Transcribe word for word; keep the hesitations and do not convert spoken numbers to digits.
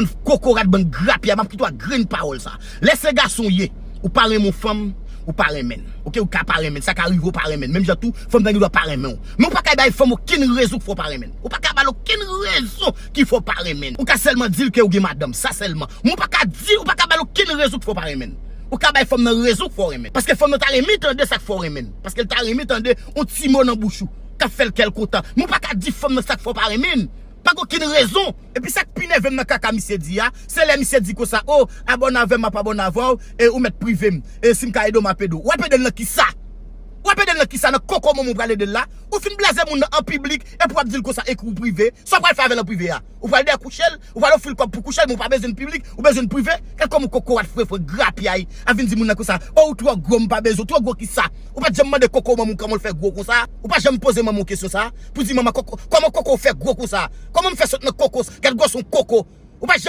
Bann kokorat, bann grapyay, m ap kite w ak grenn pawòl sa. Lè se gason w ye, ou pa renmen yon fanm, ou pa renmen l. Oke, ou ka pa renmen l, sa ka rive ou pa renmen l. Menm jan tou, fanm nan gen dwa pa renmen w. Men ou pa ka bay fanm okenn rezon ki fè w pa renmen l. Ou pa ka ba l okenn rezon ki fè w pa renmen l. Ou ka sèlman di l ke ou gen madanm, sa sèlman. Men ou pa ka di, ou pa ka ba l okenn rezon ki fè w pa renmen l. Ou ka bay fanm nan rezon ki fè w renmen l. Paske fanm nan ta renmen tande sa k fè w renmen l. Paske l ta renmen tande yon ti mo nan bouch ou k ap fè l kè l kontan. Men ou pa ka di fanm nan sa k fè w pa renmen l. Pa gen okenn rezon. Epi sa k pi nève m nan kaka misye di a, se lè misye di konsa, o, abòne avè m, m ap abòne avè w, e ou mèt prive m. E si m ka ede w, m ap ede w. W ap ede l nan kisa? W ap ede l nan kisa? Nan koko manman w pral ede l la? Ou fin blaze moun nan an piblik, epi w ap di l konsa, ekri w prive. Sa w pral fè avè l an prive a? Ou pral dèyè kouche l? Ou pral ofri l kòb pou kouche l, men ou pa bezwen l piblik, ou bezwen l prive? Gad kòman kokorat frefre grapyay ap vin di moun nan konsa, o, ou twò gwo, m pa bezwen w. Twò gwo kisa? Ou pa t janm mande koko manman w kòman l fè gwo konsa? Ou pa janm poze manman w kesyon sa? Pou di manman koko, kòman koko w fè gwo konsa? Kòman m fè sot nan koko? Gad gwosè yon koko. Ou pa janm